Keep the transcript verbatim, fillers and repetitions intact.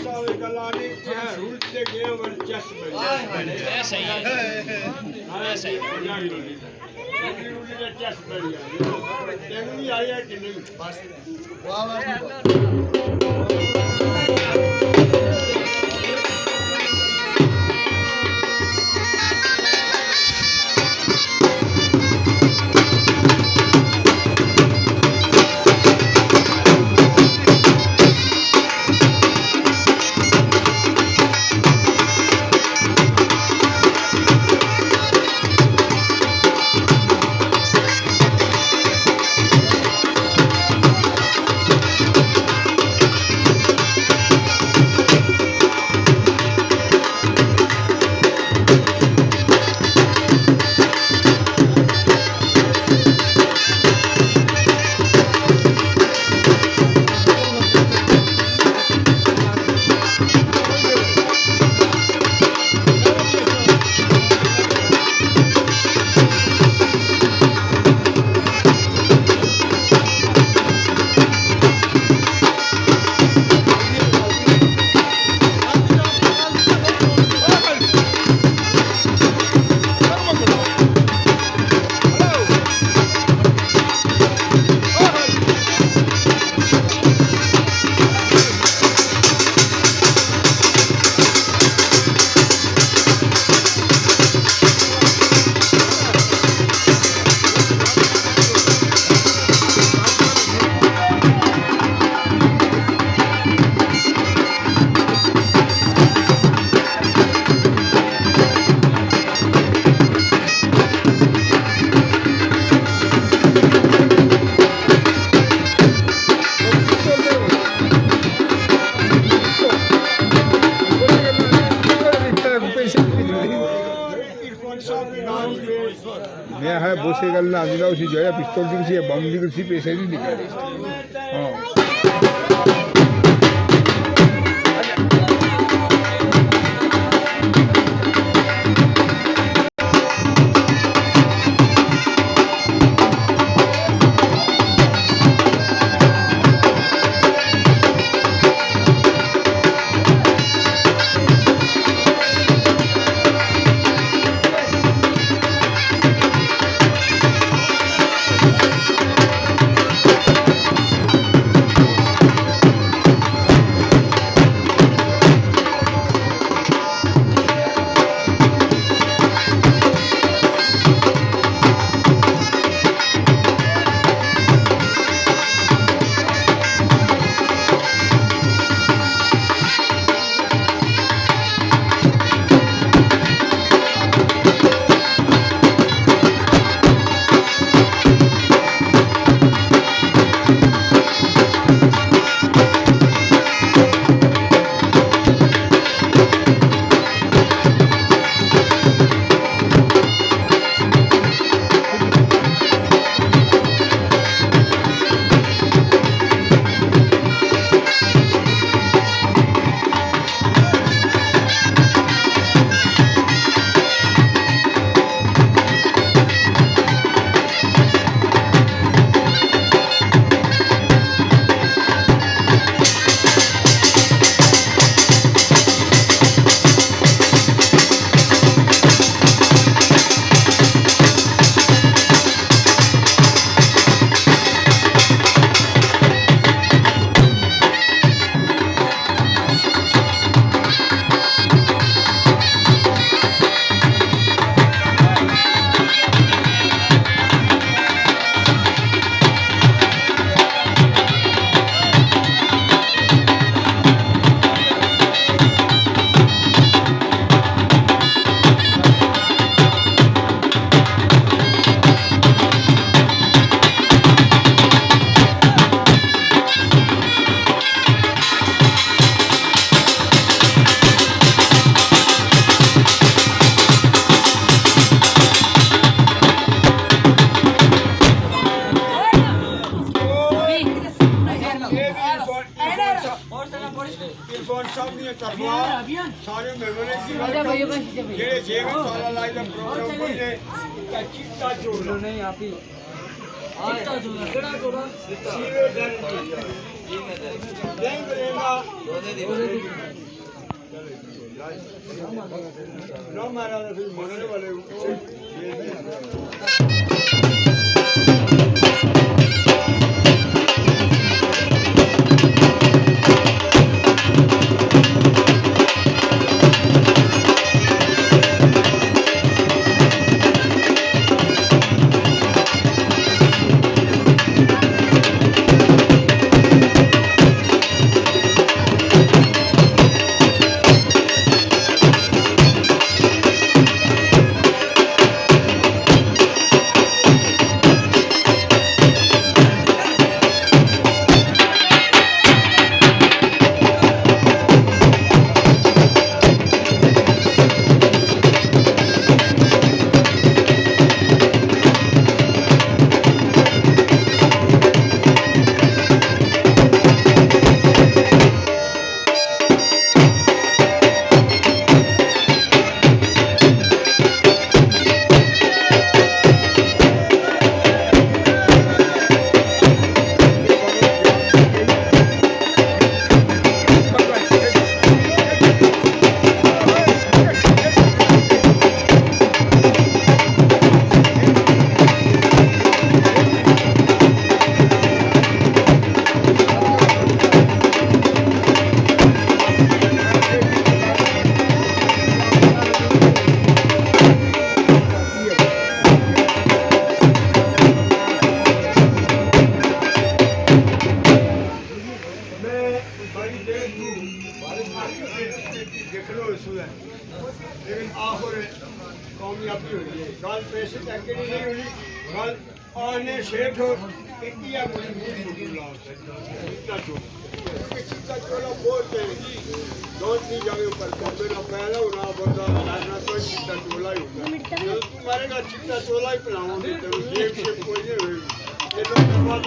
صاحب گل آ رہی کہ ہاں، رول تے گئے ول چیس بن جائے۔ اے صحیح ہے۔ اے صحیح ہے۔ رول تے چیس بن جائے۔ تینوں بھی آیا کہ نہیں؟ بس۔ واہ واہ جی واہ۔ میں ہے بوسے گل نہ آندی، اسی جو ہے پستول دی سی، بم دی سی، پیسے نہیں نکلے۔ ہاں۔ عرفان صاحب دی طرفا سارے مہمانیں کی ویلکم۔ جڑے جے وی تالا لائی دا پروگرام بنے، تے چٹا چولا۔ چٹا چولا، کیڑا چولا؟ سیوے ڈرن دی۔ نہیں بنے گا۔ میں بڑی دیر تو دیکھنا ہوئی سو ہے، لیکن آخر کامیابی ہوئی ہے۔ گل پیسے تک نہیں ہوئی، گل آنے سیٹھ انڈیا کو بھی بولی بولی لا چیتا چولا۔ چیتا چولا بہت ہے، دودھ نہیں جاوے اوپر پر میرا پہلا ہونا بندہ لڑنا تو چیتا چولا ہی ہوتا ہے۔ جب تم مارے گا چیتا چولا ہی پلاؤں گے، تو جیب سے کوئی نہیں ہوئے گی۔